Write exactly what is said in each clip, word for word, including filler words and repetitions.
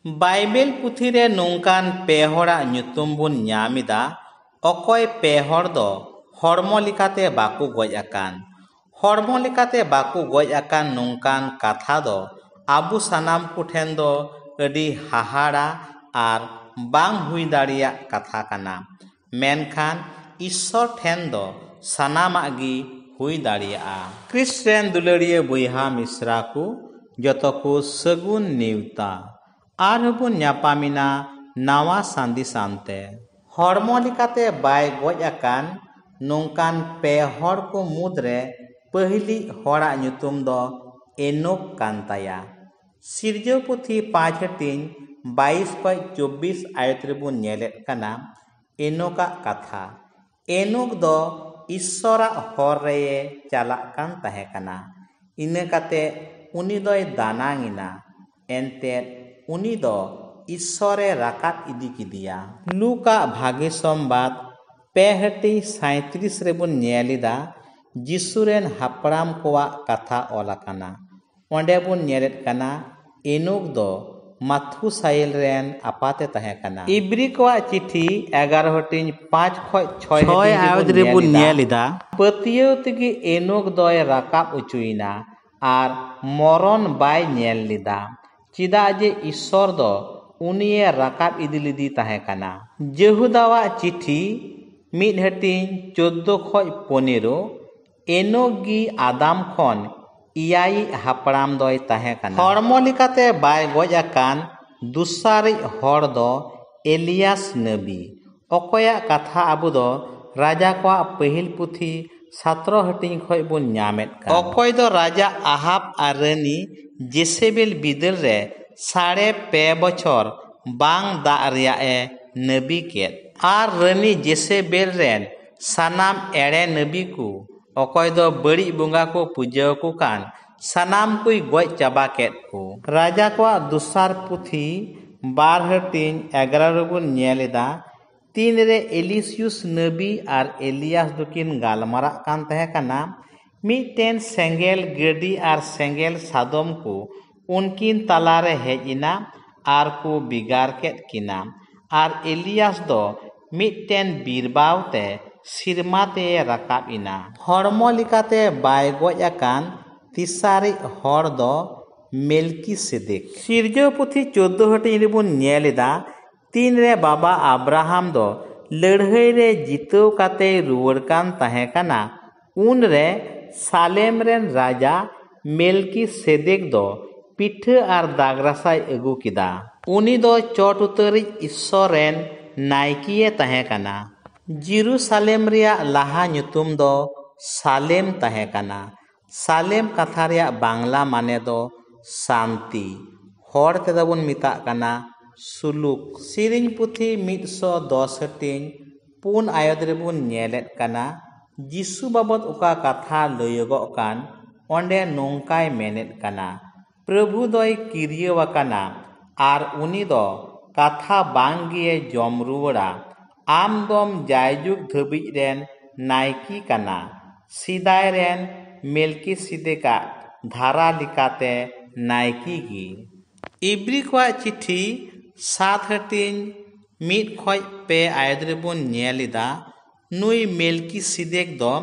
Bible ᱯᱩᱛᱷᱤ ᱨᱮ ᱱᱚᱝᱠᱟᱱ ᱯᱮ ᱦᱚᱲᱟᱜ ᱧᱩᱛᱩᱢ ᱵᱚᱱ ᱧᱟᱢ ᱮᱫᱟ, ᱚᱠᱚᱭ ᱯᱮ ᱦᱚᱲ ᱫᱚ ᱦᱚᱲᱢᱚ ᱞᱮᱠᱟᱛᱮ ᱵᱟᱠᱚ ᱜᱚᱡ ᱟᱠᱟᱱ᱾ ᱦᱚᱲᱢᱚ ᱞᱮᱠᱟᱛᱮ ᱵᱟᱠᱚ ᱜᱚᱡ ᱟᱠᱟᱱ ᱱᱚᱝᱠᱟᱱ ᱠᱟᱛᱷᱟ ᱫᱚ ᱟᱵᱚ ᱥᱟᱱᱟᱢ ᱠᱚ ᱴᱷᱮᱱ ᱫᱚ ᱟᱹᱰᱤ ᱦᱟᱦᱟᱲᱟ ᱟᱨ ᱵᱟᱝ ᱦᱩᱭ ᱫᱟᱲᱮᱭᱟᱜ ᱠᱟᱛᱷᱟ ᱠᱟᱱᱟ᱾ ᱢᱮᱱᱠᱷᱟᱱ ᱤᱥᱥᱚᱨ ᱴᱷᱮᱱ ᱫᱚ ᱥᱟᱱᱟᱢᱟᱜ ᱜᱮ ᱦᱩᱭ ᱫᱟᱲᱮᱭᱟᱜᱼᱟ᱾ ᱠᱨᱤᱥ ᱨᱮᱱ ᱫᱩᱞᱟᱹᱲᱤᱭᱟᱹ ᱵᱚᱭᱦᱟ ᱢᱤᱥᱨᱟ ᱠᱚ ᱡᱚᱛᱚ ᱠᱚ ᱥᱟᱹᱜᱩᱱ ᱱᱮᱣᱛᱟ᱾ ᱟᱨᱦᱚᱸ ᱵᱚᱱ ᱧᱟᱯᱟᱢᱮᱱᱟ ᱱᱟᱣᱟ ᱥᱟᱸᱫᱮᱥ ᱟᱱᱛᱮ᱾ ᱦᱚᱲᱢᱚ ᱞᱮᱠᱟᱛᱮ ᱵᱟᱭ ᱜᱚᱡ ᱟᱠᱟᱱ ᱱᱚᱝᱠᱟᱱ ᱯᱮ ᱦᱚᱲ ᱠᱚ ᱢᱩᱫᱽᱨᱮ ᱯᱟᱹᱦᱤᱞᱤᱡ ᱦᱚᱲᱟᱜ ᱧᱩᱛᱩᱢ ᱫᱚ ᱮᱱᱳᱠ ᱠᱟᱱ ᱛᱟᱭᱟ᱾ ᱥᱤᱨᱡᱟᱹᱣ ᱯᱩᱛᱷᱤ ᱯᱟᱸᱪ ᱦᱟᱹᱴᱤᱧ ᱵᱟᱭᱤᱥ ᱠᱷᱚᱱ ᱪᱚᱵᱵᱤᱥ ᱟᱭᱟᱛ ᱨᱮᱵᱚᱱ ᱧᱮᱞᱮᱫ ᱠᱟᱱᱟ ᱮᱱᱳᱠᱟᱜ ᱠᱟᱛᱷᱟ᱾ ᱮᱱᱳᱠ ᱫᱚ ᱤᱥᱥᱚᱨᱟᱜ ᱦᱚᱨ ᱨᱮᱭᱮ ᱪᱟᱞᱟᱜ ᱠᱟᱱ ᱛᱟᱦᱮᱸ ᱠᱟᱱᱟ᱾ ᱤᱱᱟᱹ ᱠᱟᱛᱮ ᱩᱱᱤ ᱫᱚᱭ ᱫᱟᱱᱟᱝ ᱮᱱᱟ᱾ ᱮᱱᱛᱮᱫ ᱩᱱᱤ ᱫᱚ ᱤᱥᱥᱚᱨᱮ ᱨᱟᱠᱟᱵ ᱤᱫᱤ ᱠᱮᱫᱮᱭᱟ᱾ ᱞᱩᱠᱟᱜ ᱵᱷᱟᱜᱮ ᱥᱚᱢᱵᱟᱫ ᱯᱮ ᱦᱟᱹᱴᱤᱧ ᱥᱟᱸᱭᱛᱨᱤᱥ ᱨᱮᱵᱚᱱ ᱧᱮᱞ ᱮᱫᱟ, ᱡᱤᱥᱩ ᱨᱮᱱ ᱦᱟᱯᱲᱟᱢ ᱠᱚᱣᱟᱜ ᱠᱟᱛᱷᱟ ᱚᱞ ᱟᱠᱟᱱᱟ᱾ ᱚᱸᱰᱮ ᱵᱚᱱ ᱧᱮᱞᱮᱫ ᱠᱟᱱᱟ ᱮᱱᱳᱠ ᱫᱚ ᱢᱟᱛᱷᱩᱥᱟᱭᱮᱞ ᱨᱮᱱ ᱟᱯᱟᱛ ᱮ ᱛᱟᱦᱮᱸ ᱠᱟᱱᱟ᱾ ᱤᱵᱨᱤ ᱠᱚᱣᱟᱜ ᱪᱤᱴᱷᱤ ᱮᱜᱟᱨᱚ ᱦᱟᱹᱴᱤᱧ ᱯᱟᱸᱪ ᱠᱷᱚᱱ ᱪᱷᱚᱭ ᱪᱷᱚᱭ ᱦᱟᱹᱴᱤᱧ ᱨᱮᱵᱚᱱ ᱟᱭᱟᱛ ᱨᱮᱵᱚᱱ ᱧᱮᱞ ᱮᱫᱟ᱾ ᱧᱮᱞ ᱮᱫᱟ᱾ ᱯᱟᱹᱛᱭᱟᱹᱣ ᱛᱮᱜᱮ ᱮᱱᱳᱠ ᱫᱚᱭ ᱨᱟᱠᱟᱵ ᱚᱪᱚᱭᱮᱱᱟ ᱟᱨ ᱢᱚᱨᱚᱱ ᱵᱟᱭ ᱧᱮᱞ ᱞᱮᱫᱟ, ᱪᱮᱫᱟᱜ ᱡᱮ ᱤᱥᱥᱚᱨ ᱫᱚ ᱩᱱᱤᱭᱮ ᱨᱟᱠᱟᱵ ᱤᱫᱤ ᱞᱮᱫᱮ ᱛᱟᱦᱮᱸ ᱠᱟᱱᱟ᱾ ᱡᱮᱦᱩᱫᱟᱣᱟᱜ ᱪᱤᱴᱷᱤ ᱢᱤᱫ ᱦᱟᱹᱴᱤᱧ ᱪᱳᱫᱽᱫᱳ ᱠᱷᱚᱱ ᱯᱚᱱᱮᱨᱚ, ᱮᱱᱳᱠ ᱜᱮ ᱟᱫᱟᱢ ᱠᱷᱚᱱ ᱮᱭᱟᱭᱤᱡ ᱦᱟᱯᱲᱟᱢ ᱫᱚᱭ ᱛᱟᱦᱮᱸ ᱠᱟᱱᱟ᱾ ᱦᱚᱲᱢᱚ ᱞᱮᱠᱟᱛᱮ ᱵᱟᱭ ᱜᱚᱡ ᱟᱠᱟᱱ ᱫᱚᱥᱟᱨᱤᱡ ᱦᱚᱲ ᱫᱚ ᱮᱞᱤᱭᱟᱥ ᱱᱟᱵᱤ, ᱚᱠᱚᱭᱟᱜ ᱠᱟᱛᱷᱟ ᱟᱵᱚ ᱫᱚ ᱨᱟᱡᱟ ᱠᱚᱣᱟᱜ ᱯᱟᱹᱦᱤᱞ ᱯᱩᱛᱷᱤ ᱥᱟᱛᱨᱚ ᱦᱟᱹᱴᱤᱧ ᱠᱷᱚᱱ ᱵᱚᱱ ᱧᱟᱢᱮᱫ ᱠᱟᱱ᱾ ᱚᱠᱚᱭ ᱫᱚ ᱨᱟᱡᱟ ᱟᱦᱟᱵ ᱟᱨ ᱨᱟᱹᱱᱤ ᱡᱮᱥᱮᱵᱮᱞ ᱵᱤᱫᱟᱹᱞ ᱨᱮ ᱥᱟᱲᱮ ᱯᱮ ᱵᱚᱪᱷᱚᱨ ᱵᱟᱝ ᱫᱟᱜ ᱨᱮᱭᱟᱜ ᱮ ᱱᱟᱹᱵᱤ ᱠᱮᱫ᱾ ᱟᱨ ᱨᱟᱹᱱᱤ ᱡᱮᱥᱮᱵᱮᱞ ᱨᱮᱱ ᱥᱟᱱᱟᱢ ᱮᱲᱮ ᱱᱟᱹᱵᱤ ᱠᱚ, ᱚᱠᱚᱭ ᱫᱚ ᱵᱟᱹᱲᱤᱡ ᱵᱚᱸᱜᱟ ᱠᱚ ᱯᱩᱡᱟᱹ ᱟᱠᱚ ᱠᱟᱱ, ᱥᱟᱱᱟᱢ ᱠᱚᱭ ᱜᱚᱡ ᱪᱟᱵᱟ ᱠᱮᱫ ᱠᱚ᱾ ᱨᱟᱡᱟ ᱠᱚᱣᱟᱜ ᱫᱚᱥᱟᱨ ᱯᱩᱛᱷᱤ ᱵᱟᱨ ᱦᱟᱹᱴᱤᱧ ᱮᱜᱟᱨᱚ ᱨᱮᱵᱚᱱ ᱧᱮᱞ ᱮᱫᱟ, ᱛᱤᱱᱨᱮ ᱮᱞᱤᱥᱤᱭᱩᱥ ᱱᱟᱹᱵᱤ ᱟᱨ ᱮᱞᱤᱭᱟᱥ ᱫᱚᱠᱤᱱ ᱜᱟᱞᱢᱟᱨᱟᱜ ᱠᱟᱱ ᱛᱟᱦᱮᱸ ᱠᱟᱱᱟ, ᱢᱤᱫᱴᱮᱱ ᱥᱮᱸᱜᱮᱞ ᱜᱟᱹᱰᱤ ᱟᱨ ᱥᱮᱸᱜᱮᱞ ᱥᱟᱫᱚᱢ ᱠᱚ ᱩᱱᱠᱤᱱ ᱛᱟᱞᱟᱨᱮ ᱦᱮᱡ ᱮᱱᱟ ᱟᱨ ᱠᱚ ᱵᱷᱮᱜᱟᱨ ᱠᱮᱫ ᱠᱤᱱᱟ᱾ ᱟᱨ ᱮᱞᱤᱭᱟᱥ ᱫᱚ ᱢᱤᱫᱴᱮᱱ ᱵᱤᱨᱵᱟᱣ ᱛᱮ ᱥᱤᱨᱢᱟ ᱛᱮᱭ ᱨᱟᱠᱟᱵ ᱮᱱᱟ᱾ ᱦᱚᱲᱢᱚ ᱞᱮᱠᱟᱛᱮ ᱵᱟᱭ ᱜᱚᱡ ᱟᱠᱟᱱ ᱛᱮᱥᱟᱨᱤᱡ ᱦᱚᱲ ᱫᱚ ᱢᱮᱞᱠᱤᱥᱮᱫᱮᱠ᱾ ᱥᱤᱨᱡᱟᱹᱣ ᱯᱩᱛᱷᱤ ᱪᱳᱫᱫᱳ ᱦᱟᱹᱴᱤᱧ ᱨᱮᱵᱚᱱ ᱧᱮᱞ ᱮᱫᱟ, ᱛᱤᱱᱨᱮ ᱵᱟᱵᱟ ᱟᱵᱨᱟᱦᱟᱢ ᱫᱚ ᱞᱟᱹᱲᱦᱟᱹᱭ ᱨᱮ ᱡᱤᱛᱟᱹᱣ ᱠᱟᱛᱮᱭ ᱨᱩᱣᱟᱹᱲ ᱠᱟᱱ ᱛᱟᱦᱮᱸ ᱠᱟᱱᱟ, ᱩᱱᱨᱮ ᱥᱟᱞᱮᱢ ᱨᱮᱱ ᱨᱟᱡᱟ ᱢᱮᱞᱠᱤᱥᱮᱫᱮᱠ ᱫᱚ ᱯᱤᱴᱷᱟᱹ ᱟᱨ ᱫᱟᱜᱽᱨᱟᱥᱟᱭ ᱟᱹᱜᱩ ᱠᱮᱫᱟ᱾ ᱩᱱᱤ ᱫᱚ ᱪᱚᱴ ᱩᱛᱟᱹᱨᱤᱡ ᱤᱥᱥᱚᱨ ᱨᱮᱱ ᱱᱟᱭᱠᱮᱭ ᱛᱟᱦᱮᱸ ᱠᱟᱱᱟ᱾ ᱡᱮᱨᱩᱥᱟᱞᱮᱢ ᱨᱮᱭᱟᱜ ᱞᱟᱦᱟ ᱧᱩᱛᱩᱢ ᱫᱚ ᱥᱟᱞᱮᱢ ᱛᱟᱦᱮᱸ ᱠᱟᱱᱟ᱾ ᱥᱟᱞᱮᱢ ᱠᱟᱛᱷᱟ ᱨᱮᱭᱟᱜ ᱵᱟᱝᱞᱟ ᱢᱟᱱᱮ ᱫᱚ ᱥᱟᱱᱛᱤ, ᱦᱚᱲ ᱛᱮᱫᱚ ᱵᱚᱱ ᱢᱮᱛᱟᱜ ᱠᱟᱱᱟ ᱥᱩᱞᱩᱠ᱾ ᱥᱮᱨᱮᱧ ᱯᱩᱛᱷᱤ ᱢᱤᱫ ᱥᱚ ᱫᱚᱥ ᱦᱟᱹᱴᱤᱧ ᱯᱩᱱ ᱟᱭᱚᱛ ᱨᱮᱵᱚᱱ ᱧᱮᱞᱮᱫ ᱠᱟᱱᱟ, ᱡᱤᱥᱩ ᱵᱟᱵᱚᱫ ᱚᱠᱟ ᱠᱟᱛᱷᱟ ᱞᱟᱹᱭᱚᱜᱚᱜ ᱠᱟᱱ, ᱚᱸᱰᱮ ᱱᱚᱝᱠᱟᱭ ᱢᱮᱱᱮᱫ ᱠᱟᱱᱟ, ᱯᱨᱚᱵᱷᱩ ᱫᱚᱭ ᱠᱤᱨᱭᱟᱹᱣ ᱟᱠᱟᱱᱟ ᱟᱨ ᱩᱱᱤ ᱫᱚ ᱠᱟᱛᱷᱟ ᱵᱟᱝ ᱜᱮᱭ ᱡᱚᱢ ᱨᱩᱣᱟᱹᱲᱟ᱾ ᱟᱢ ᱫᱚᱢ ᱡᱟᱭᱡᱩᱜᱽ ᱫᱷᱟᱹᱵᱤᱡ ᱨᱮᱱ ᱱᱟᱭᱠᱮ ᱠᱟᱱᱟ, ᱥᱮᱫᱟᱭ ᱨᱮᱱ ᱢᱮᱞᱠᱤᱥᱮᱫᱮᱠᱟᱜ ᱫᱷᱟᱨᱟ ᱞᱮᱠᱟᱛᱮ ᱱᱟᱭᱠᱮ ᱜᱮ᱾ ᱤᱵᱨᱤ ᱠᱚᱣᱟᱜ ᱪᱤᱴᱷᱤ ᱥᱟᱛ ᱦᱟᱹᱴᱤᱧ ᱢᱤᱫ ᱠᱷᱚᱡ ᱯᱮ ᱟᱭᱟᱛ ᱨᱮᱵᱚᱱ ᱧᱮᱞ ᱮᱫᱟ, ᱱᱩᱭ ᱢᱮᱞᱠᱤᱥᱮᱫᱮᱠ ᱫᱚ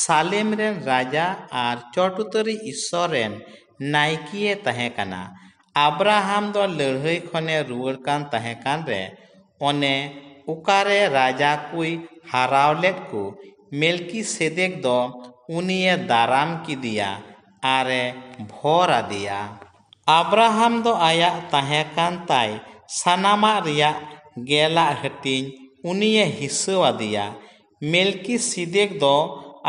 ᱥᱟᱞᱮᱢ ᱨᱮᱱ ᱨᱟᱡᱟ ᱟᱨ ᱪᱚᱴᱩᱛᱟᱹᱨᱤ ᱤᱥᱥᱚᱨ ᱨᱮᱱ ᱱᱟᱭᱠᱮᱭ ᱛᱟᱦᱮᱸ ᱠᱟᱱᱟ᱾ ᱟᱵᱨᱟᱦᱟᱢ ᱫᱚ ᱞᱟᱹᱲᱦᱟᱹᱭ ᱠᱷᱚᱱᱮ ᱨᱩᱣᱟᱹᱲ ᱠᱟᱱ ᱛᱟᱦᱮᱸ ᱠᱟᱱ ᱨᱮ, ᱚᱱᱮ ᱚᱠᱟᱨᱮ ᱨᱟᱡᱟ ᱠᱚᱭ ᱦᱟᱨᱟᱣ ᱞᱮᱫ ᱠᱚ, ᱢᱮᱞᱠᱤᱥᱮᱫᱮᱠ ᱫᱚ ᱩᱱᱤᱭᱮ ᱫᱟᱨᱟᱢ ᱠᱮᱫᱮᱭᱟ ᱟᱨᱮ ᱵᱷᱚᱨ ᱟᱫᱮᱭᱟ᱾ ᱟᱵᱨᱟᱦᱟᱢ ᱫᱚ ᱟᱭᱟᱜ ᱛᱟᱦᱮᱸ ᱠᱟᱱ ᱛᱟᱭ ᱥᱟᱱᱟᱢᱟᱜ ᱨᱮᱭᱟᱜ ᱜᱮᱞᱟᱜ ᱦᱟᱹᱴᱤᱧ ᱩᱱᱤᱭᱮ ᱦᱤᱥᱟᱹᱣ ᱟᱫᱮᱭᱟ᱾ ᱢᱮᱞᱠᱤᱥᱮᱫᱮᱠ ᱫᱚ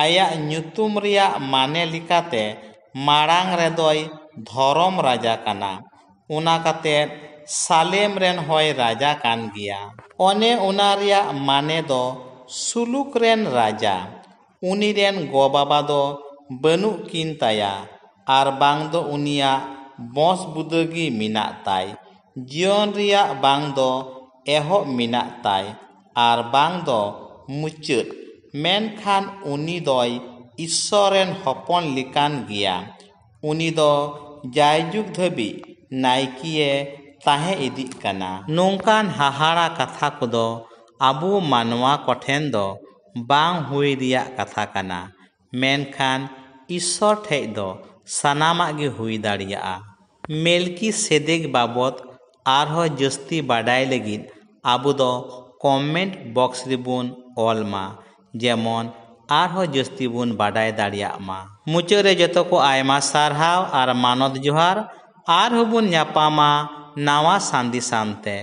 ᱟᱭᱟᱜ ᱧᱩᱛᱩᱢ ᱨᱮᱭᱟᱜ ᱢᱟᱱᱮ ᱞᱮᱠᱟᱛᱮ ᱢᱟᱲᱟᱝ ᱨᱮᱫᱚᱭ ᱫᱷᱚᱨᱚᱢ ᱨᱟᱡᱟ ᱠᱟᱱᱟ, ᱚᱱᱟ ᱠᱟᱛᱮ ᱥᱟᱞᱮᱢ ᱨᱮᱱ ᱦᱚᱸᱭ ᱨᱟᱡᱟ ᱠᱟᱱ ᱜᱮᱭᱟ᱾ ᱚᱱᱮ ᱚᱱᱟ ᱨᱮᱭᱟᱜ ᱢᱟᱱᱮ ᱫᱚ ᱥᱩᱞᱩᱠ ᱨᱮᱱ ᱨᱟᱡᱟ᱾ ᱩᱱᱤ ᱨᱮᱱ ᱜᱚ ᱵᱟᱵᱟ ᱫᱚ ᱵᱟᱹᱱᱩᱜ ᱠᱤᱱ ᱛᱟᱭᱟ, ᱟᱨ ᱵᱟᱝ ᱫᱚ ᱩᱱᱤᱭᱟᱜ ᱵᱚᱸᱥ ᱵᱩᱫᱟᱹ ᱜᱮ ᱢᱮᱱᱟᱜ ᱛᱟᱭ᱾ ᱡᱤᱭᱚᱱ ᱨᱮᱭᱟᱜ ᱵᱟᱝ ᱫᱚ ᱮᱦᱚᱵ ᱢᱮᱱᱟᱜ ᱛᱟᱭ, ᱟᱨ ᱵᱟᱝ ᱫᱚ ᱢᱩᱪᱟᱹᱫ, ᱢᱮᱱᱠᱷᱟᱱ ᱩᱱᱤ ᱫᱚᱭ ᱤᱥᱥᱚᱨ ᱨᱮᱱ ᱦᱚᱯᱚᱱ ᱞᱮᱠᱟᱱ ᱜᱮᱭᱟ᱾ ᱩᱱᱤ ᱫᱚ ᱡᱟᱭᱡᱩᱜᱽ ᱫᱷᱟᱹᱵᱤᱡ ᱱᱟᱭᱠᱮᱭᱮ ᱛᱟᱦᱮᱸ ᱤᱫᱤᱜ ᱠᱟᱱᱟ᱾ ᱱᱚᱝᱠᱟᱱ ᱦᱟᱦᱟᱲᱟ ᱠᱟᱛᱷᱟ ᱠᱚᱫᱚ ᱟᱵᱚ ᱢᱟᱱᱣᱟ ᱠᱚᱴᱷᱮᱱ ᱫᱚ ᱵᱟᱝ ᱦᱩᱭ ᱨᱮᱭᱟᱜ ᱠᱟᱛᱷᱟ ᱠᱟᱱᱟ, ᱢᱮᱱᱠᱷᱟᱱ ᱤᱥᱥᱚᱨ ᱴᱷᱮᱡ ᱫᱚ ᱥᱟᱱᱟᱢᱟᱜ ᱜᱮ ᱦᱩᱭ ᱫᱟᱲᱮᱭᱟᱜᱼᱟ᱾ ᱢᱮᱞᱠᱤ ᱥᱮᱫᱮᱠ ᱵᱟᱵᱚᱛ ᱟᱨᱦᱚᱸ ᱡᱟᱹᱥᱛᱤ ᱵᱟᱰᱟᱭ ᱞᱟᱹᱜᱤᱫ ᱟᱵᱚ ᱫᱚ comment box ᱨᱮᱵᱚᱱ ᱚᱞ ᱢᱟ, ᱡᱮᱢᱚᱱ ᱟᱨᱦᱚᱸ ᱡᱟᱹᱥᱛᱤ ᱵᱚᱱ ᱵᱟᱰᱟᱭ ᱫᱟᱲᱮᱭᱟᱜ ᱢᱟ᱾ ᱢᱩᱪᱟᱹᱫ ᱨᱮ ᱡᱚᱛᱚ ᱠᱚ ᱟᱭᱢᱟ ᱥᱟᱨᱦᱟᱣ ᱟᱨ ᱢᱟᱱᱚᱛ ᱡᱚᱦᱟᱨ᱾ ᱟᱨᱦᱚᱸ ᱵᱚᱱ ᱧᱟᱯᱟᱢᱟ ᱱᱟᱣᱟ ᱥᱟᱸᱫᱮᱥ ᱥᱟᱶᱛᱮ᱾